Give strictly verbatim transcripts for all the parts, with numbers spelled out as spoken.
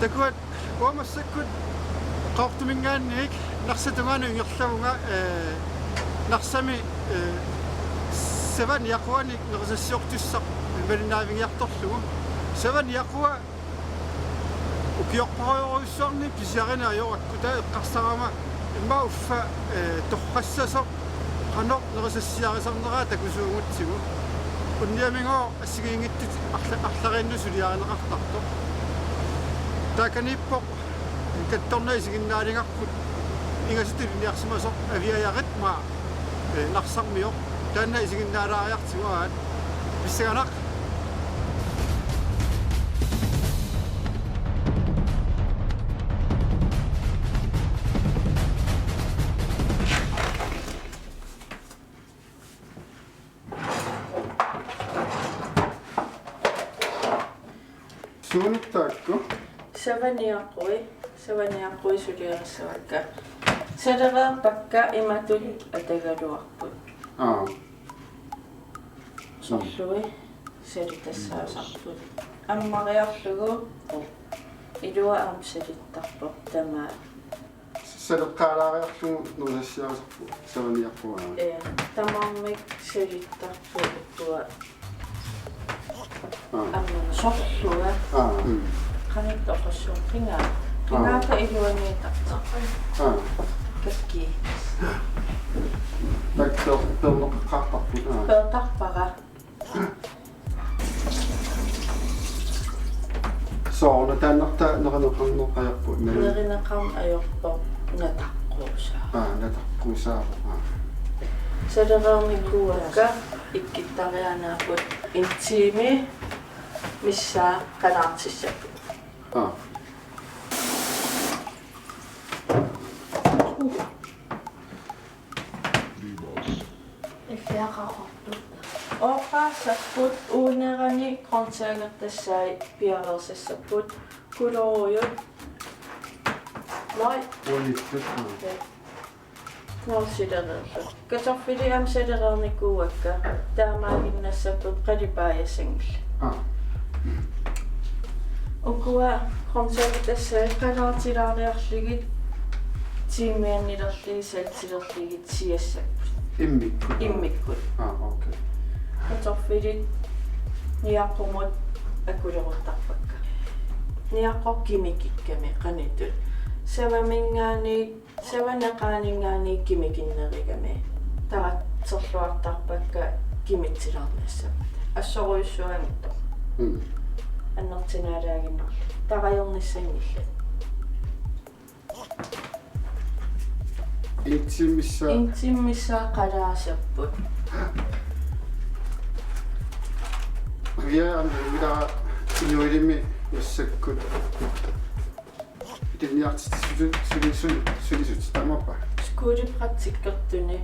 Takuat, uanga massakkut Qaqortuminngaanniit Narsap tungaanut ingerlavunga, ee, Narsami, ee, savat niaquanik nerisassiortussaq malinnaavigiartorlugu. Savat niaqua ukiorpassuarujussuarni pisiarineq ajorakku, taava eqqarsarama immaqa uffa, ee, torrassasoq qanoq nerisassiarisarneraa takusuugutsigu. Unniamigooq assigiinngitsut arla-, arlariinnut suliarineqartartoq. Taakaniippoq kattorna isiginnaaligarput, ingasatut ilinniarsimasoq Aviajarit, maa, ee, Narsarmioq. Taanna isiginnaalaariartigu aat. Pissanganaq. Suuneq taakku? Savat niaqui, savat niaqui suliarissavakka. Salereerpakka imatut atagaluarput. Aa. Sorlui salitassaasarput. Ammariarlugu ilua aamma salittarpoq tamaat. Saleqqaalaariarlugu nerisassiarisarput savat niaqua. Ee, tamarmik salittarput ukkua. Aa. Aamma sorlua. Aa, mm. Qanoq toqorsooq qingaa. Aa. Qingaata iluaniittartoq. Aa. Kakki. Taakku peerneqaqqaartarput, aa. Peertarpara. Soorlu taannartaa nerineqarneq ajorpoq, neri- Nerineqarneq ajorpoq nataqquusaa. Aa, nataqquusaavoq, aa. Salereernikuuakka ikkuttariaannaapput en time missaa qalaartissapput. Aa. Illiaqaqortut. Oqaassapput uunerani grøntsagertassai piareersassapput, kuloruujut. Moi. Uanittut, aa. Ja. Nå, salereerlugit. Kartoffelit aamma salereernikuuakka, taamaaginnassapput qalipaajassanngilaat. Aa. Ukua grøntsagertassai qalaartilaariarlugit, timianilerlugit, saltilerlugit siassapput. Immikkut? Immikkut. Aa, okay. Kartoffelit niaqumut akuleruttarpakka. Niaqoq kimikikkami qanittut. Savaminngaanniit Savannaqaaninngaanniit kimikinnerugami taratserluartarpakka kimitsilaarnissaat. Assorujussuanngitsoq. Mm. Annertunerulaaginnarlugu. Tarajornissanngillat. En time missaa. En time missaa qalaassapput. Aviajarit, inuilimi massakkut ilinniartitsisut sulisut, sulisut tamarpa? Skolepraktikkertuni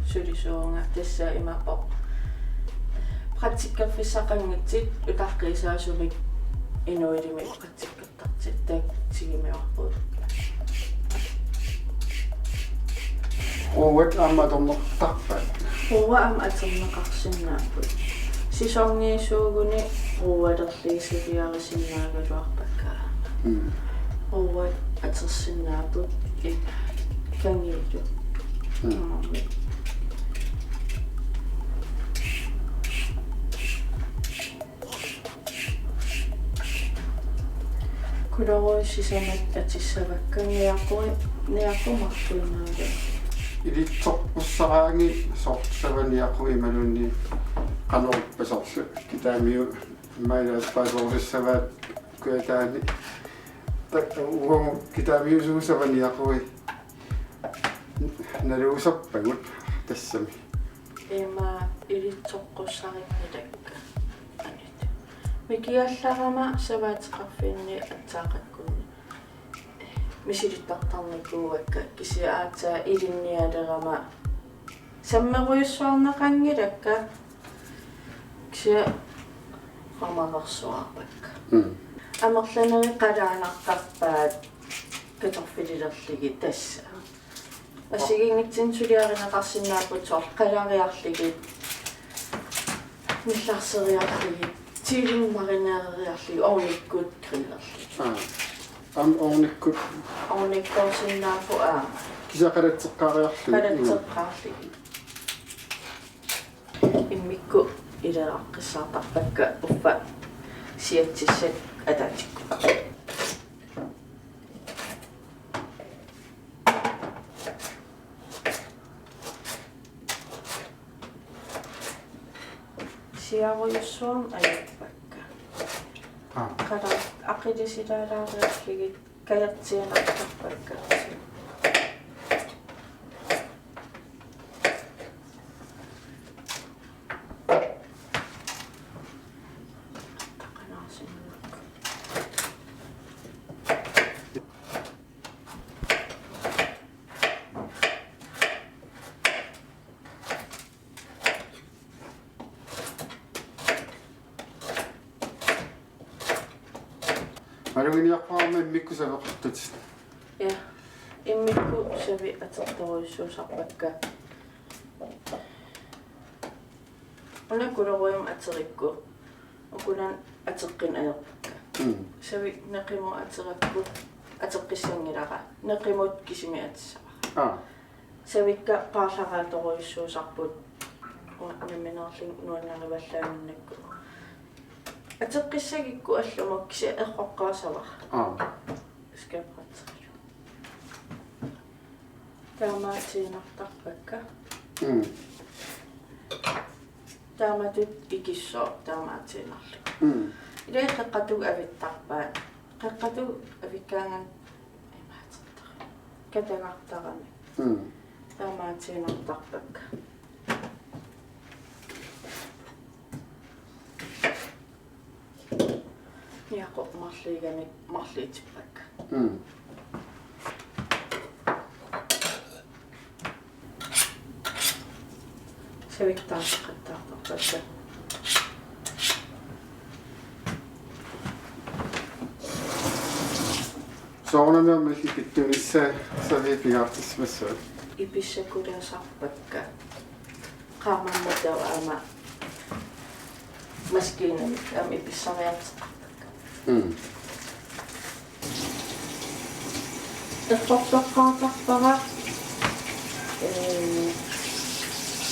sulisuuvunga, tassa imaappoq praktikkerfissaqanngitsut utaqqiisaasumik inuilimi praktikkertartut, taakku tigumivarput. Quuat aamma atorneqartarpaat? Quuat aamma atorneqarsinnaapput. Sæsoniusuuguni quualerlugit suliarisinnaagaluarpakka. Mm. Quuat atorsinnaapput, ee, kangiilu. Mm. Tamarmik. Kuloruujut sisamat atissavakka, niaqui-, niaqumut marluinnarlugit. Ilitsoqqussaraanni soorlu savat niaqui imaluunniit qanorpa, soorlu Kitaamiut imaappoq paasorusussavaat Kujataani. Taava uagut Kitaamiusugut savat niaqui naluusarpagut tassami. Ima ilitsoqqussarinngilakka. Anit. Mikigallarama savaateqarfinni aatsaat qakkunni misilittartarnikuuakka, kisianni aatsaat ilinnialerama sammerujussuarneqanngilakka, kisianni qamararsuarpakka. Mm. Amerlanerit qalaannartarpaat kartoffelilerlugit tassa. Assigiinngitsunik suliarineqarsinnaapput, soorlu qalariarlugit, nillarseriarlugit, Siullermik marinereriarlugit ovnikkut grillerlugit. Aa. Aamma ovnikkut. Ovnikkoorsinnaapput aamma. Kisianni qalatseqqaariarlugit. Qalatseqqaarlugit. Immikkut ilaaqqissaartarpakka uffa siatsissat ataatsikkut. Siarujussuarmik ajuppakka. Aa. Qala aqilisilaalaariarlugit kajartianartarpakka. Maluginiarpara aamma immikkut saveqartutit. Ja. Immikkut savik atortorujussuusarpakka. Una kularujummik atorikku. Ukunani ateqqinneq ajorpakka. Mm. Savik neqimut atorakku. Ateqqissanngilara. Neqimut kisimi atissavara. Aa. Savikka paarlaraattorujussuusarput. Uanga nammineerlunga nuannarivallaannginnakku. Ateqqissagikku allamut kisianni erroqqaassavara. Aa. Skaberrakkerlugu. Taamaatiinnartarpakka. Mm. Taamatut ikissooq taamaatiinnarlugu. Mm. Ilai qeqqatut avittarpaat. Qeqqatut avikkaangat imaatertarami. Katagartarami. Mm. Taamaatiinnartarpakka. Niaqoq marluuganik marluutippakka. Mm. Savik taarseqattaartarpakka. Soorunami aamma ikittunissaa savik pingaartissimassavat. Ipissakulaasarpakka. Qaammammut taava aamma maskiinamik aamma ipissariarteqarpakka. Mm. Erroqqaartarpara, ee,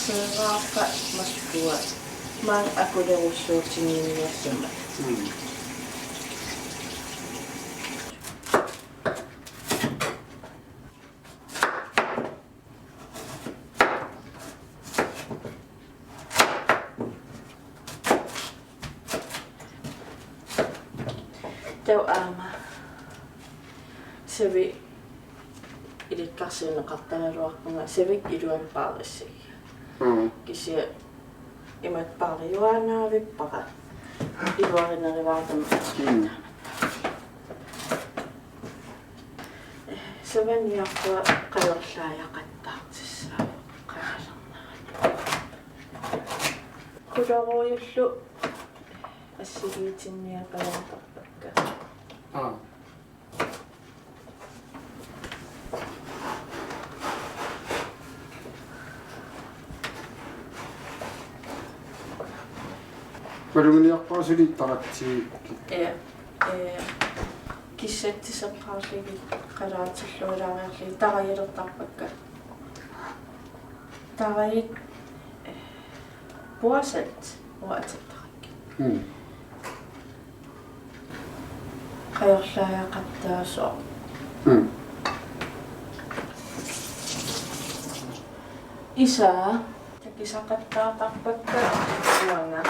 seeraappa makkua maani akulerussuutigiinniassammat. Mm. Taava aamma savik ilikkarsiunneqartaraluarpunga savik iluamik paarissagit. Mm. Kisianni imatut paariuaannaavippara iluarinerulaartumik. Mm. Savaniarpara qajorlaajaqattaartissaavoq qajalernerani. Kularuujullu assigiitinniaqajaartarpakka. Aa. Maluginiarpara suli taratsiikkit. Ja. Ee, kissatsiseqqaarlugit qalaatillualaariarlugit tarajilertarpakka. Tarajit, ee, puasat uatsittarakkit. Mm. Qajorlaajaqattaasoq. Mm. Isaa. Takusaqattaartarpakka uanga.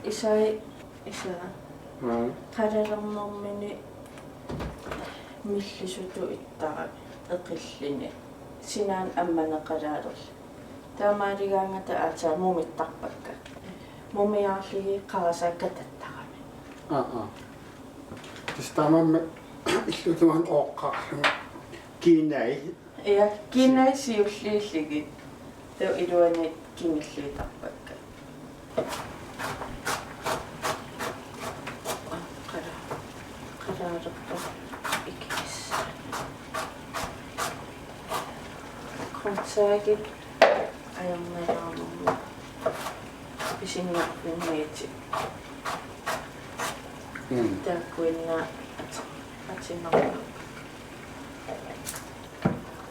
Isai, isaa. Mm. Qalalernermini millisutut ittarami eqilluni. Sinaanut ammaneqalaalerluni. Taamaaligaangata aatsaat mumittarpakka. Mumiarlugit qarasaat katattarami. Aa, aa. Tassa taamaammat illutuan ooqqarlunga. Kiinai. Ja, kiinai siulliullugit. Taava iluani kingulliuttarpakka. Qala-, qalaalerpoq ikimissa. Grøntsagit ajornalaarnermut. Isinniarfimmiit. Mm. Taakkuinnaat at-, atinarlu.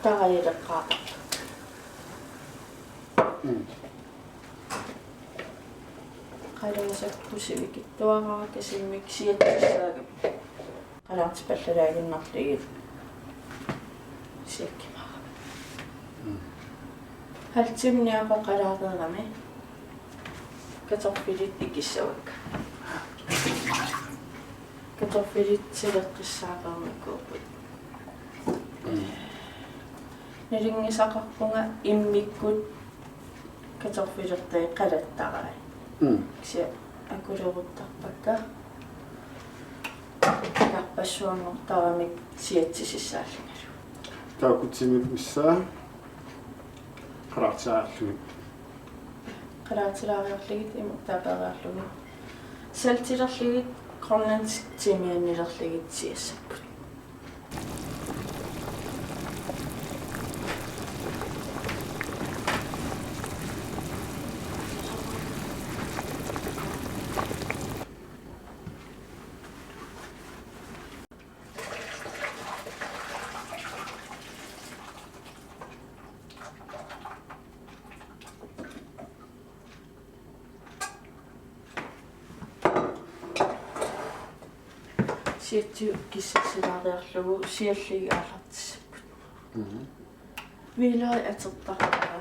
Tarajileqqaaqarluni. Mm. Qalaasakku sivikitsuaraakasimmik siatsissaagami. Qalaartipallalaaginnarlugit siakkimaarami. Mm. Halv timeniaqoqalaareerami kartoffelit ikissavakka. Kartoffelit sileqqissaareernikuupput. Mm. Nalunngisaqarpunga immikkut kartoffelertai qalattarai. Mm. Kisianni akuleruttarpakka. Ilarpassuanngortaramik siatsisissaallungalu. Taakku timit missaat qalaartilaariarlugit. Qalaartilaariarlugit imuttaapeeriarlugit. Saltilerlugit grønlandsk timianilerlugit siassapput. Siatsigut kissassilaariarlugu siallugit aallartissapput. Mhm. Hvidløg atortarpara.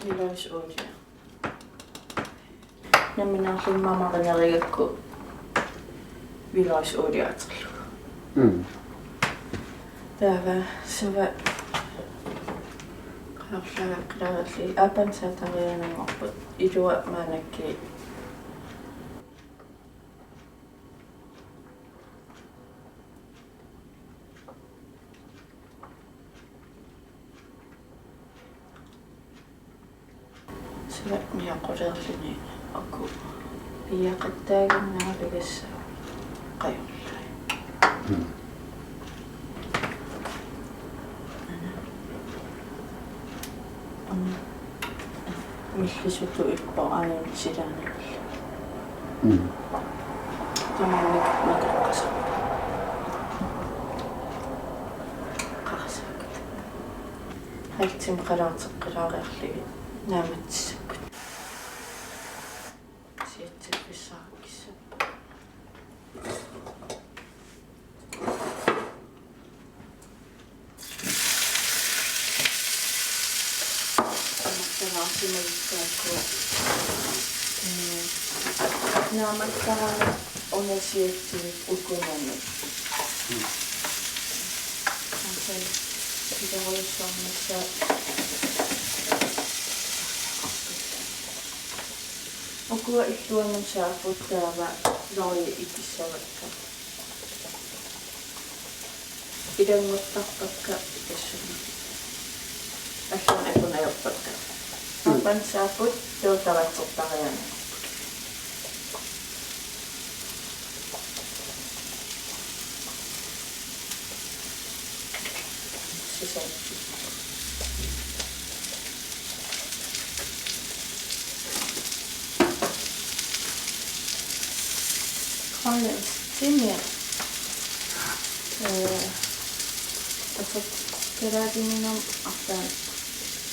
Hvidløgsolie. Nammineerluni mamarinerugakku hvidløgsolie atorlugu. Mm. Taava suva qaarlaaqqilaarlugit aappaanut saatariaananngorput ilua maannakkut. Sivak niaquleerluni uku piiaqattaaginnaavigassaq qajorlai. Mm. Ana. Ana. Millisutut ippoq aajuna silaannaalluni. Mm. Tamanna nakoqqasarpoq. Qarasaakkut. Halv time qalaarteqqilaariarlugit naammatsissapput. Siatsiffissaakkissapput. Amerlalaarsimagikkaakku, ee, naammattarami una siatsivik ukunani. Aamma sisorujussuarnissaa. Ukua illuanut saapput taava lorry ikissavakka. Ilannguttarpakka tassami. Allanik akunajorpakka. Mm. Aappaanut saapput tuutaratsertariaannakkut. Sisamat. Grønlandsk timian. Ee, tassa kalaaliminermi arlaannik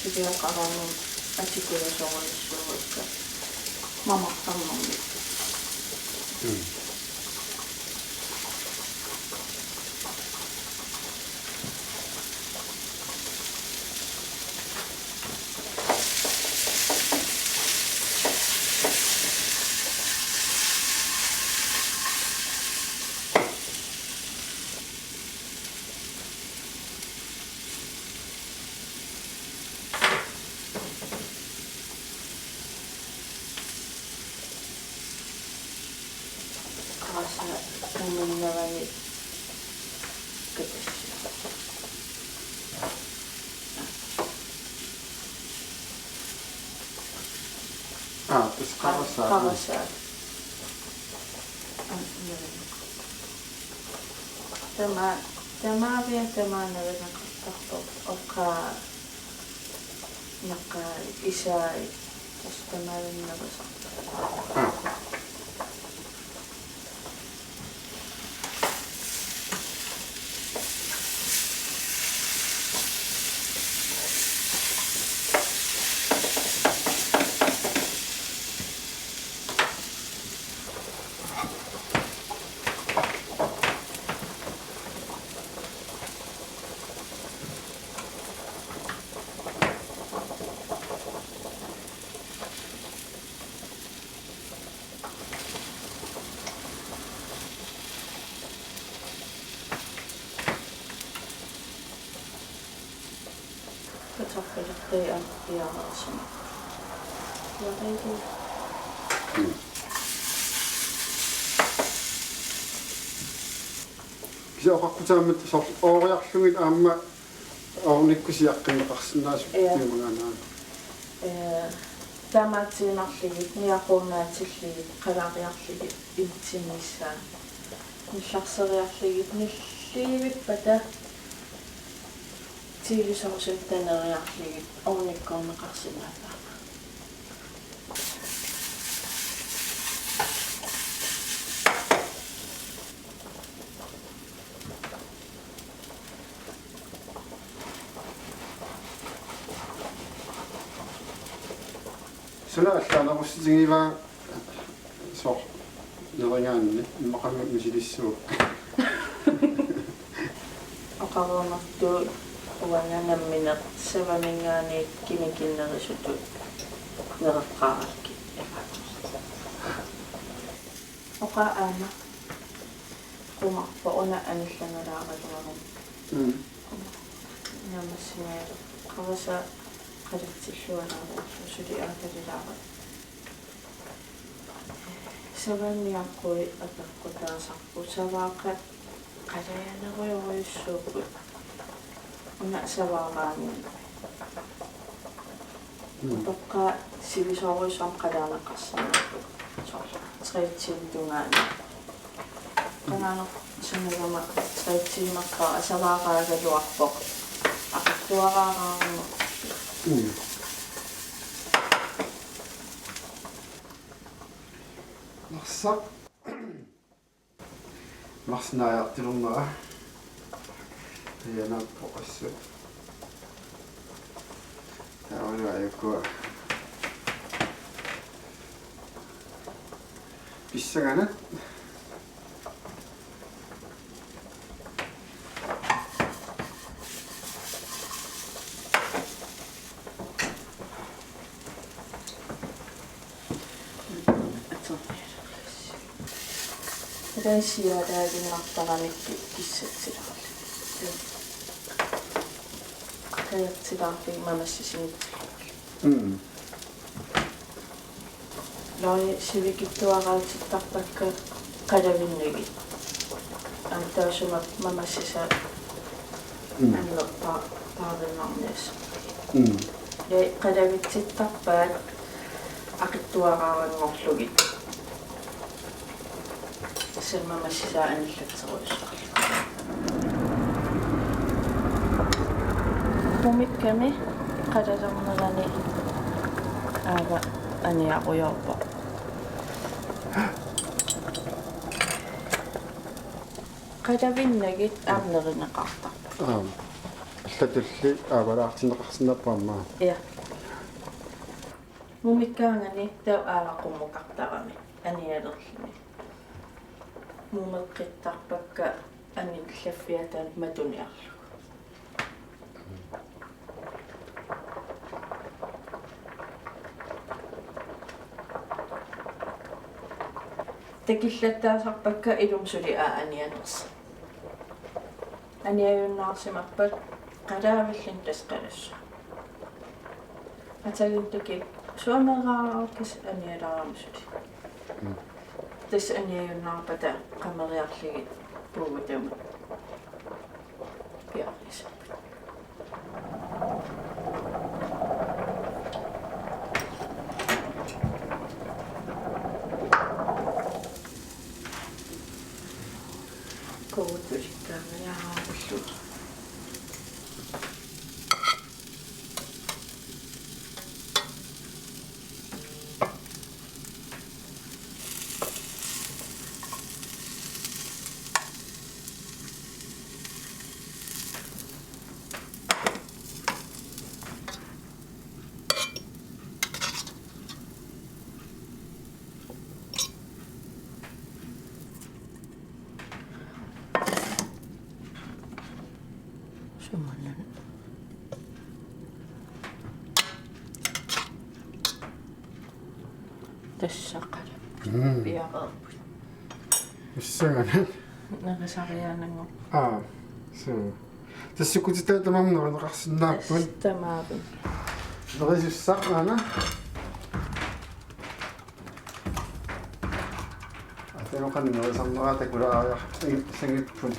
suliaqarami atikulasorujussuuakka mamartarnermi. Mm. Qarasaq uminnavani katassia. Aa, tassa qarasaq. Qarasaq. Aa, uminnavani. Tama-, tamaviat tamaat nalunaaqartarpoq oqaannaq isai Tamalunnerusarpoq. Kartoffelertai aamma piareersimavoq. Piareersimavoq. Mm. Kisianni oqaqqutaammat soorlu ooriarlugit aamma oornikkusiaqqinneqarsinnaasut. Ja. Piumagaanaa. Ee, tamatsiinnarlugit, niaquunnaatillugit, qalariarlugit, imitsinnissaa. Nillarseriarlugit, nilliivippata chili saucimik taneriarlugit, oornikkoorneqarsinnaasut. Suna allaanerussitigivaa soorlu nerigaanni immaqami misilissuuvoq. Oqaruunertut uanga nammineq savaminngaanniit kinikinnerusutut nereqqaarakkit. Oqa aamma qumarpoq una anillangalaaraluaruma. Mm. Naammassigalugu qarasaq qalatsilluarlugu suli aatalilaarami. Savamiaqqui apeqqutaasarput, savaaqqat qalajanerujorujussuupput. Una savaaraanni. Mm. Utoqqaat sivisoorujussuarmik qalaaneqarsinnaasut. Soorlu tre timer tungaanut. Qanganersinnagama tre timerpara savaaraagaluarpoq. Aqitsuaraaraangama. Mm. Narsaq. Marsinaajartilernera. Ianaappoq assut. Taavalu ajukkua. Pissanganaq. Atornialerlusi. Taava siaataaginnartarami ki-, kissatsilaarluni. Kajatsilaarluni mamassisinitsillugu. Mm. Lauri sivikitsuaraatittarpakka qalavinnagit. Aamma taassuma mamassisaa Mm. annerpa-, paarinnarniassagit. Mm. Ja qalavitsittarpaat aqitsuaraaranngorlugit. Tassa mamassisaa anillatserujussuarluni. Mumikkami qalalernerani aava aniarujoorpoq. Qalavinnagit aamma nerineqartarput. Aap. Allatulli aavalaartinneqarsinnaapput aamma. Ja. Mumikkaangani taava aava qummukartarami anialerluni. Mumeqqittarpakka anillaffiataani matuniarlugu. Takillattaasarpakka ilumut suli aap anianersoq. Aniajunnaarsimappat qalaavilluni tassa qalassuaq. Atagintuki suameeraarakkis anialaarami suli. Mm. Tassa aniajunnaarpata qameriarlugit puugutamut piareersipput. Korutulikkaangajaraarullu. Tassaqala. Mm. Piareerput. Ussagana. Nerisariaananngorpoq. Aa, suu. Tassa kutita tamarmi nerineqarsinnaapput. Tassa tamaavik. Nerisussaq aana. Atanoqan nerisarnera takulaariarsangipput.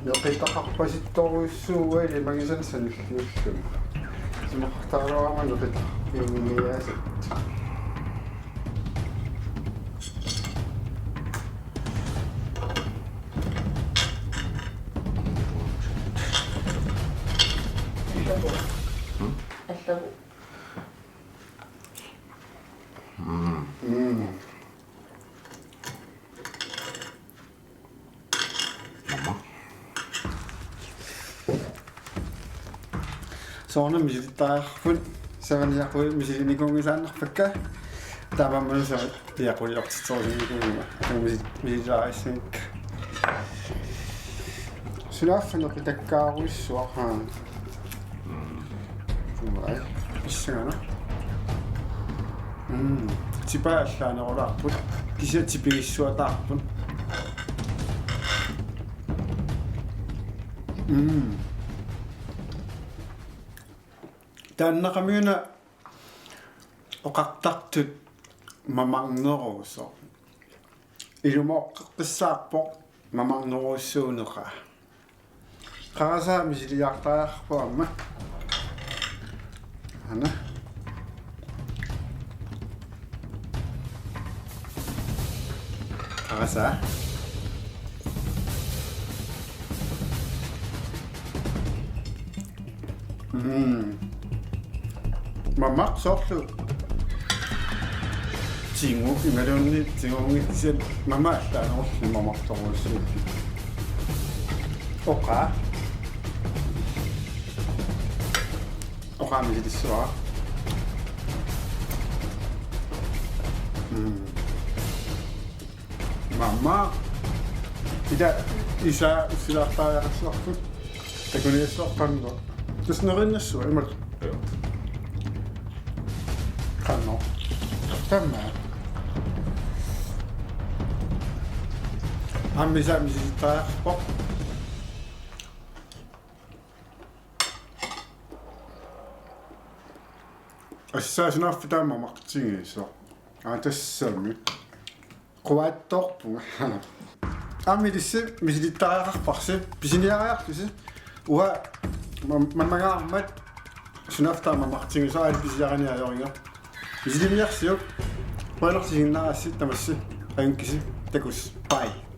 Neqitaqarpasittorujussuuvoq ilimagisannik sanilliulluni. Isumaqartaraluarama neqitaqarpianngillat. Allagu. Mm. Mm. Soorunami misilittariaqarput, savaniaqui misilinikuunngisaannarpakka. Taamaammat sava piaquliortitserusunnikuugama. Misil-, misilitariaqassanngikka. Sunaaffa neqitakkaarujussuaq, haa. Uai, ussagana. Mm, tipaa allaanerulaarput. Kisianni tipigissuataarput. Mm. Taannaqamiuna oqartartut mamarnerusoq. Ilumooqqeqqissaarpoq mamarnerujussuuneqaaq. Qarasaa misiliartariaqarpoq aamma. Aana. Qarasaa. Mm. Mamaq soorlu tingu imaluunniit tingunngitsiat mamaallaanerullugu mamartorujussuupput. Oqaa. Oqaami silissuara. Mm. Mamaq. Ida isa ussilaartariaqassuarput. Takuniassuarput qanoq. Tusnerinnassuaq imaluunniit. Joo. Qanoq. Taama. Aamma isa misilittariaqarpoq. Assaasinarfik taama maqtigisoq. Aa, tassami. Quaattoorpunga. Aamma ilissi misilittariaqarparsi, pisiniariartusi. Uanga ma-, mamangaarmat sunaaffa taama maqtigisoq, aali pisiariniarlunga. Misilimiarsiuk. Qujanarsisinnaarassi tamassi. Ajunngikitsi. Takuss. Bye.